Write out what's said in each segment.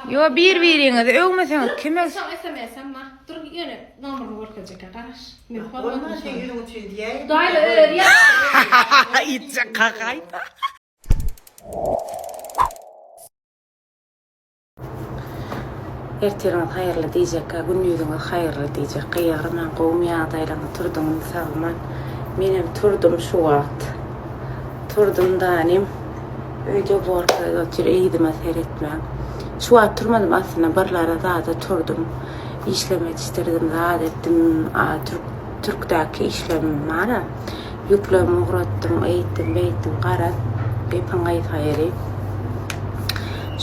Ýo bir-biriňizi öwmeseňiz kim öwsün. Soň SMS-em bar. Dur ýöne nomerini görkezjekkä garaş. Men Bolman sen ýüzüň üçin diýäýdim. Daýla özi ýazdy. Itjek kakaýda. Ertiriňiz haýyrly diýjekkä gündiziňiz haýyrly diýjek. Gygyrmaň gowumy ýagdaýlaryňyz turduňyzmy sagman. Menem turdum şu wagt. Turdum danym. Öýde uborka edip otyr yzyma seretmäň. Şu wagt turmadym aslynda birlara zada turdum. Işlem ýetişdirdim zat etdim a türk türkdäki işlemim bara. Ýüklerimi ugratdym eýtdim beýtdim garaz gepiň gysga ýeri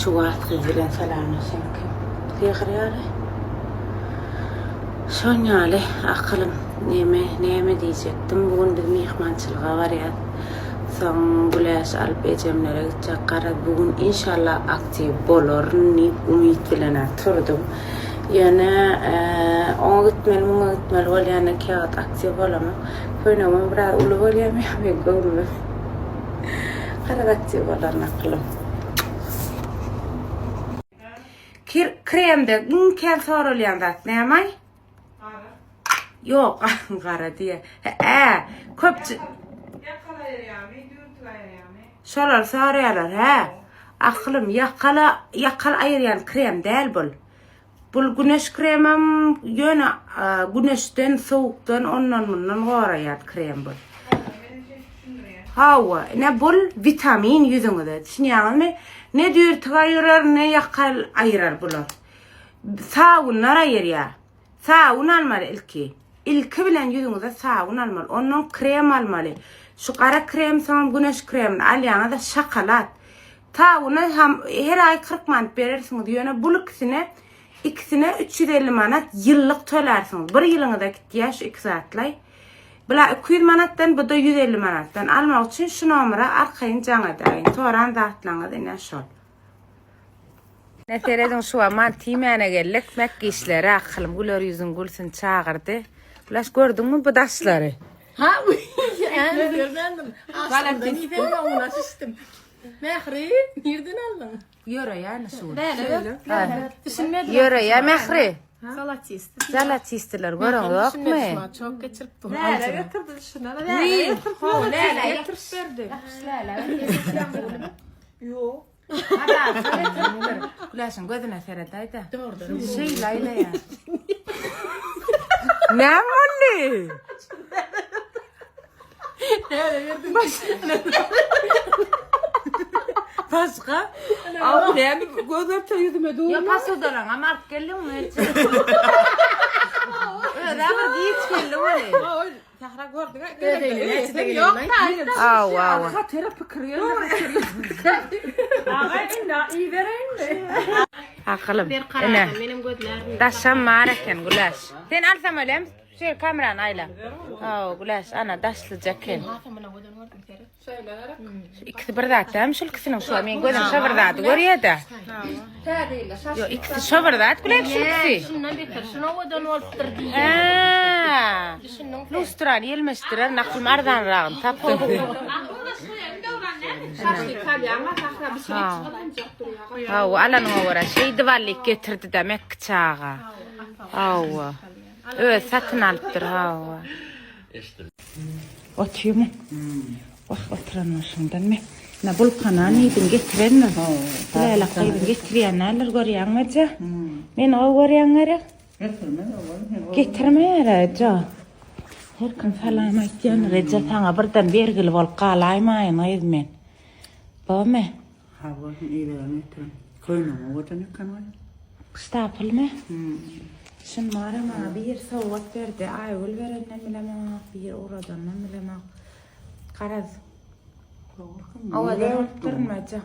şu wagt siz bilen salamlaşan kim sygyr ýaly. Şon ýaly akylym neme näme diýjekdim bu gün biz myhmançylyga barýas. Soň Güläş alyp ejemlere gitjek garaz bu gün inşallah aktiw bolaryn diýip umyt bilenä turdum. Ýöne oňa gitmeli muňa gitmeli bolýanda käwagt aktiw bolamok. Köýnegimem biraz uly bolýamy ýa meň göwnüme. Garaz aktiw bolaryn akylym. Kremde iň kän soralýan zat nämaý? Gara. Ýok, gara diýýär. Hä, köp Ýakal aýyrýarmy, düwürtik aýyrýarmy? Şolar soraýarlar, hä. Akylym, ýakala, ýakal aýyrýan krem däl bul. Bul güneş kremem ýöne güneşden, sowukdan, ondan-mundan goraýan krem bul. Hawa, ine bul witamin ýüzüňize, düşünýäňizmi? Ne düwürtik aýyrar, ne ýakal aýyrar bular. Sabunlar aýyrýar. Sabun almaly ilki. Ilki bilen ýüzüňize sabun almaly. Ondan krem almaly. Şu gara krem soňam güneş kremini alýaňyzda şokolad. Sabuna ham her aý 40 manat berersiňiz. Ýöne bul ikisine ikisine 350 manat ýyllyk tölärsiňiz. Bir ýylyňyza gitýär şu iki zatlaý. Bula 200 manatdan, bu da 150 manatdan. Almak üçin şu nomera arkaýyn jaň edäýiň. Soran zatlaryňyz ine şol. Ne serediň şu aman timäne geldik. Mekgişlere akylym güler ýüzüň gülsün çagyrdy. Ulaş gördüňmi bu daşlary? Ha, ä, görmändim. Aslynda nirden oňuna şişdim. Mähri, nirden aldyň? Ýöreýän şu. Läle. Düşünmedim. Ýöreýä Mähri. Zalatisti. Zalatistiler göreňokmy? Çok geçirip dur. Läle getirdi düşünene. Läle getirdi. Läle getirip berdi. Ýok. Güläşiň gözüne seredäýdä. Şeýle aýlaýar. Näme boldy? Başga? Aw näme göz örtüp ýüzüme dur. Ýa posudalaňam alyp geldiňmi? Özä bir giç geldi weli. Sähra gördüň-ä. Ýok. Aw aw. Hatyra pikir geldi. Aga indi ibereýinmi? Akylym. Ine. Daşam bar eken Güläş. Sen alsam ölem. Şu ýer kamerany aýla. Haw Güläş ana daşlyja eken. Şu ikisi bir zat dälmi şul ikisiniň şu men gözüm şo bir zady görýär-de. Ýok ikisi şo bir zat Güläş şu ikisi. Şundan beter, şuna owadan bolupdyr diýýär. Hä. Düşündiň sen. Lustrany ýelmeşdirer, nakylym arzanragyny tapdym. Hawa, alanyňa görä şeýdip alyp getirdi-de Mekki çaga. Hawa. Özi satyn alypdyr, hawa. Otyrmy? Wah, oturan bolşuňdan men. Ine, bulkanan iýdim, getirendir. Lälek gyzyň getirýän däldir, görýäňmi, eje? Meni gowy görýäň gerek? Getirmeýär eje. Her kim salam aýtýandyr eje saňa birden bergili bolup galaýmaýyn gyz men. Bormy? Sag bolsun ibereni getirin. Köýnegiň owadan eken goý. Ştapylmy? Şuny bara maňa bir sowgat berdi. Aýgül berenden bilemok, bir ugradandan bilemok. Garaz. Owadan bolupdyrmy eje?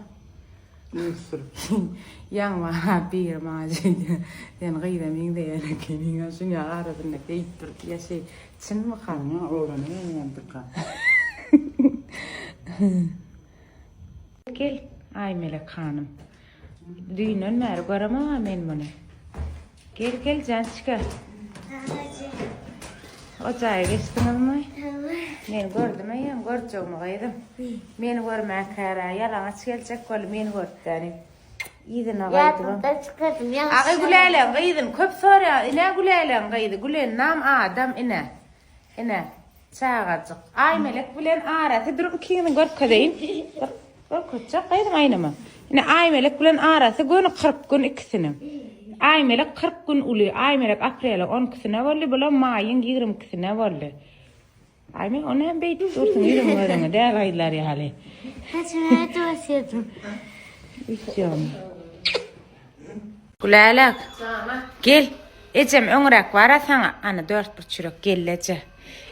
Ýaňy maňa biri maňa şeýdi, sen gyza meňzeýän ekeniň, şuny arasynda geýip dur diýýär, şeý çynmyka? Oňa oglana meňzeýändirka. Gel, Aýmelek hanym. Düýnden bäri göremok-a men muny. Gel, gel, jançka. O jaýa geçdiňizmi? Meni gördümi eýýäm, görjegimi gyzym. Meni görmäkäre ýalaňaç geljek boldy, meni görüp däni. Yzyna gaýdybam. Ýadymdan çykardym. Agy Güläleň gyzyny köp soraýar. Ine Güläleň gyzy. Gülennam adam ine. Ine. Çagajyk. Aýmelek bilen arasy dur ikiňizi görkezeýin. Dur. Görkezjek gyzym aýnama. Ine Aýmelek bilen arasy göni 40 gün ikisiniň. Aýmelek 40 gün uly. Aýmelek apreliň 12-sine boldy, bulam maýyň 22-sine boldy. Aýmelek ony hem beýdip dursuň ýüzüň gözüňe däl gyzlar ýaly. Saçymy ötüp Üýtýän. Gülälek. Gel. Ejem öňräk bara saňa. Ana dört bir çörek gelleje.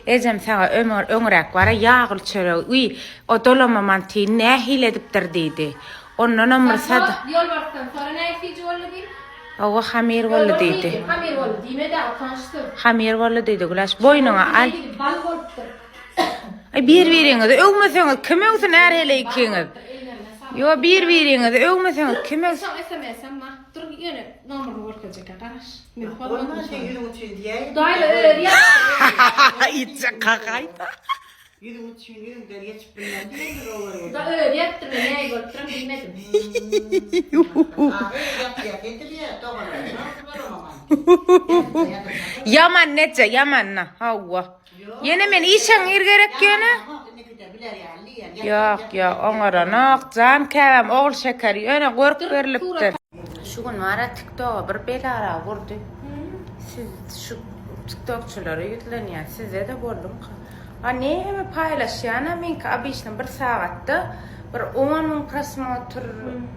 Ejem saňa ömür öňräk bara ýagly çöregi. Uý, o dolama mantyny nähili edipdir diýdi. Ondanam bir sad. Ýolbarsdan sonra nähili boldy diýip. Hawa hamyr boldy diýdi. Hamyr boldy diýmedi, utançsyz. Hamyr boldy diýdi Güläş. Boýnuňa al. Bal bolupdyr. Ay bir-biriňizi öwmeseňiz kim öwsün är hele ikiňiz. Yo bir-biriňizi öwmeseňiz kim öwsün. Soň SMS-em bar. Dur ýöne nomerini görkezjekkä garaş. Men Bolmaz sen ýüzüň üçin diýäýin. Daýla özi ýatdy. Itje kakaýda. Ýüzüň üçin ýüzüňden geçip bilmem diýendir o görgüli. Da özi ýatdy men näý görüpdirin bilmedim. Agy ýatýa edilýä doganlar. Ýaman neje ýamanna. Hawa. Ýene men işeňňir gerek ýöne. Ýok, ýok, oňaranok. Jan käbäm ogul şeker ýöne görk berlipdir. Şu gün bara TikToka bir belara vurdy. Siz şu TikTokçylara ýüzlenýän, sizde-de boldumyka? A näme paýlaşýan-a meňki obyçny bir sagatda bir on müň prosmotr,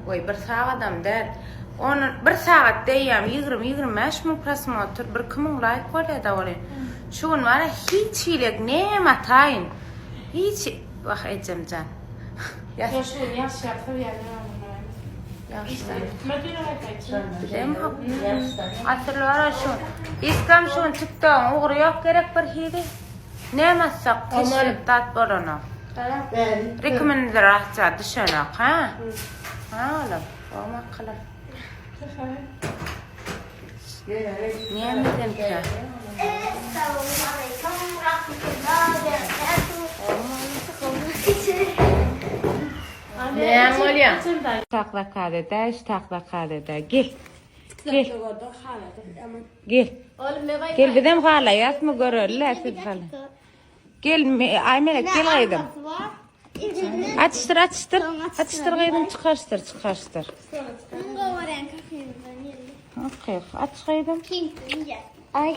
goý bir sagadam däl. On bir sagat diýýän 20-25 müň prosmotr, bir iki müň laýk bolýar-da welin. Şu gün bara hiç hilek näme ataýyn. Hiç wah ejemjan. Ýa şu gün ýagşy ýagsa ýa Bizem asyl bara şu. Iskam şu gün TikTokyň ugry ýok gerek bir hili. Näme atsak keşip dat bolanok. Rekomendrasiýa düşenok ha. Ha oğlum, gowy makyla. Näme edenkä? Näme bolýar? Tak zakaz edä, iş tak zakaz edä. Gel. Gel. Gel. Gel bizem halaýasmy göreli siz hala. Gel Aýmelek gel gyzym. Açyşdyr açyşdyr. Açyşdyr gyzym çykaryşdyr çykaryşdyr. Okey aç gyzym. Ay.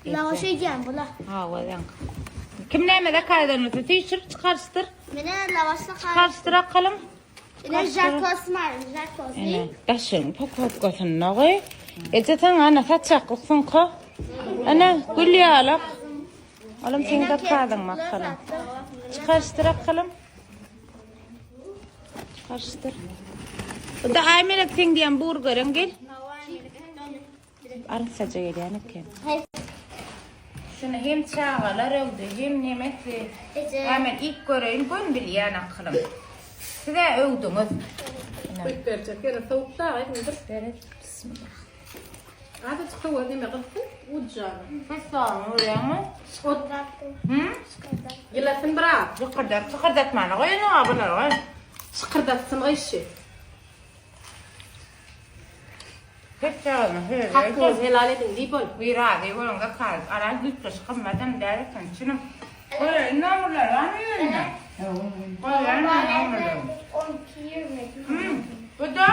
Lavaş edeceğim bula. Ha o Kim näme zakaz eden bolsa süýşür çykaryşdyr. Mene lavaşla Çykaryşdyr akalym. Ine jakos var. Jakos. Ene daşyň pakowkasyny goý. Eje sen ana saçaklyk soňka. Ana gül ýalak. Olam seň zakazyň makalym. Çykaryşdyr akalym. Çykaryşdyr. Bu da Aýmelek seň diýen burgeriň gel. Arassaja gelýän eken. Şuny hem çagalar öwdi, hem nemesi. Hemen ilk göreýin, gön bilýän akylym. Size öwdüňiz. Guýup berjek. Ýöne sowuk da, dur. Beret. Bismillah. Azajyk sowar neme gyzsyn, ujjany. Sosany görýäňmi? Hı? Ýylasyn biraz. Şykyrdat, şykyrdatmana goýun bular goý. Şykyrdatsyn gyşy. Hep çagalygyna höre. Hakyňyzy helal ediň diý bol. Bir razy boluň da karyp aran gürtleşik gymmatam däl eken çynym. Goýaýyn nomurlary barmy ýerinde? Goýaýyn nomurlary. 12 20. Hmm. Bu da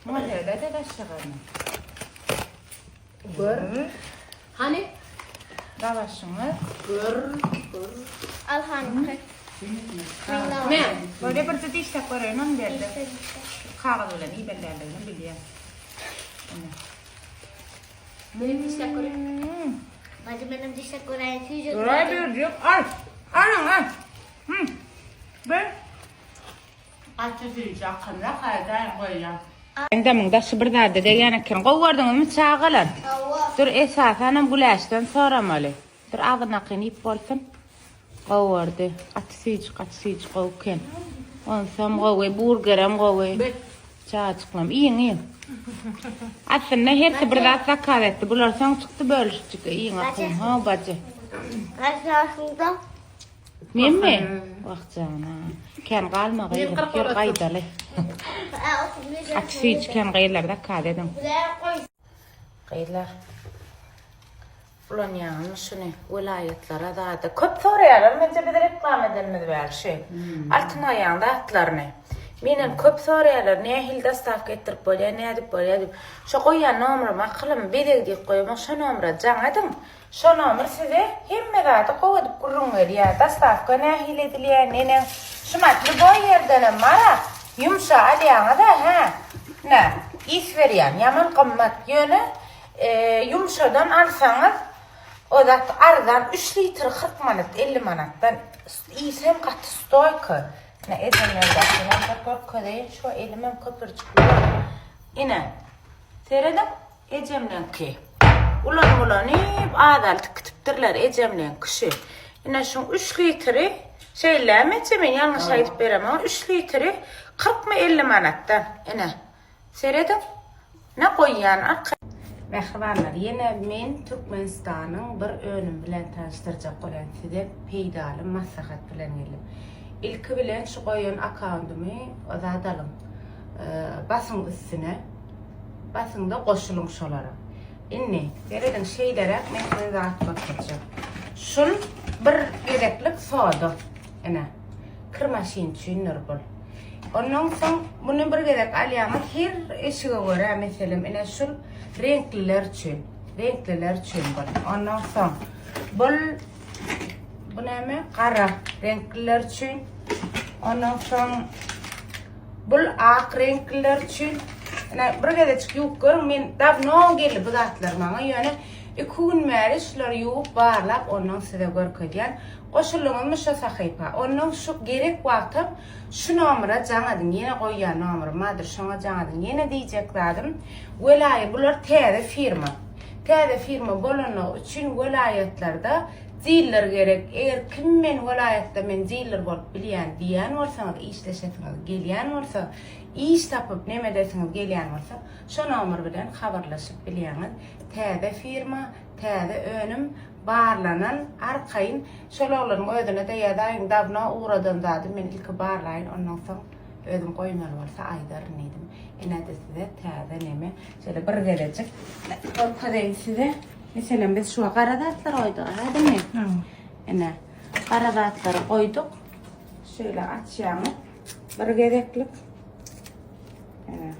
Modelde de daşygyny. Gör. Hani? Dalaşyňyz. Gör. Gör. Al hanım. Men. Böyle bir de dişlek göreýin onu berdi. Kagyz bilen ibellerligini bilýän. Men dişlek göreyim. Hmm. Bacım benim dişe koran tüyce. Duray bir yok. Al. Alın al. Hmm. Ben Gaty süýji akymda kaýdan goýýan. Endamyň daşy bir zada degýän eken. Gowy gördüňizmi çagalar? Dur esasanam Güläşden soramaly. Dur agzyna iýip bolsun. Gowy gördü. Gaty süýji, gaty süýji gowy eken. Onsam gowy, burgerem gowy. Çaçyklam iýiň iýiň. Aslynda hersi bir zat zakaz etdi. Bular soň çykdy bölüşjik. Iýiň akym. Ha bacı. Aslında. Menmi? Wah jana. Kän galma gyzym. Ýör gaýdaly. Gaty süýji eken gyzlar zakaz ediň. Gyzlar. Ulanýaňyzmy şuny welaýatlara zada. Köp soraýarlar menje biz reklama edenimiz bäri şu. Altyn aýaň zatlaryny. Menem köp soraýarlar nähili dostawka etdirip bolýar nädip bolýar diýip. Şo goýýan nomerim akylym bezeg diýip goýamak şo nomera jaň ediň. Şo nomer size hemme zady gowy edip gürrüň berýär. Dostawka nähili edilýär neneň. Şumat lýuboý ýerdenem bara ýumşa alýaňyza hä. Nä is berýän ýaman gymmat ýöne Ýumşadan alsaňyz o zat arzan üç litr 40 manat 50 manatdan iýsem gaty stoýka. Ine ejenlerdäkini bir görkezeýin şu elimem köpürjikli Ine serediň ejemleňki. Ulanyp ulanyp azaldyp gitipdirler ejemleňki şu. Ine şuň 3 litri şeýlemi eje men ýalňyş aýdyp beremok 3 litri 40 my 50 manatdan ine. Serediň, ne goýýan arka. Mähribanlar, ýene men Türkmenistanyň bir önümi bilen tanyşdyrjak bolýan size peýdaly maslahat bilen geldim. Ilki bilen şu goýan akkaundymy zat alyň. Basyň üstüne. Basyňda goşulyň şolara. Indi serediň şeýleräk men size zat görkezjek. Şul bir gezeklik soda. Ine. Kir maşyn üçindir bul. Ondan soň muny bir gezek alýaňyz her eşige görä meselem ine şul reňkliler üçin. Reňkliler üçin bul. Ondan soň bul bu näme? Gara reňkliler üçin. Ondan soň bul ak reňkliler üçin. Ine bir gezejik ýuwup görüň. Men dawno geldi bu zatlar maňa. Ýöne iki gün bäri şulary ýuwup barlap ondan size görkezýän. Goşuldyňyzmy şo sahypa? Onnoň şu gerek wagtam şu nomera jaň ediň ýene goýýan nomerim bardyr şoňa jaň ediň ýene diýjek zadym welaýa bular täze firma täze firma bolanlygy üçin welaýatlarda diller gerek eger kim men welaýatda men diller bolup bilýän diýýän bolsaňyz işleşesiňiz gelýän bolsa iş tapyp neme edesiňiz gelýän bolsa şo nomer bilen habarlaşyp bilýäňiz täze firma täze önüm Barlanan arkaýyn şol oglanyň özüne-de ýazaýyň dawno ugradan zadym men ilki barlaýyn ondan soň özüm goýmaly bolsa aýdaryn diýdim. Ine-de size täze neme şeýle bir gezejik görkezeýin size. Meselem biz şuňa gara zatlar goýduk ädimi? Ine gara zatlary goýduk. Şeýle açýaňyz bir gezeklik. Ine.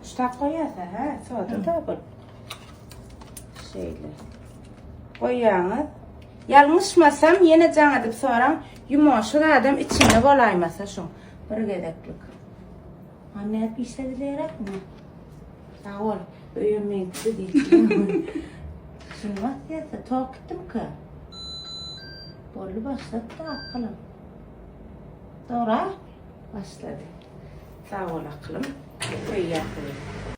Şutak goýýarsa, hä? Soda da bul. Şeýle. Goýýaňyz. Ýalňyşmasam, ýene jaň edip soraň, ýumoşy zadam içinde bolaýmasa şoň. Bir gezeklik. Ha nädip işledilerekmi? Sag bol. Öýem meňkidi diýip. Şuny basýarsa, tok gitdimika? Boldy başlatdy akylym. Dogry? Başlady. Sag bol akylym. Söýýän seni.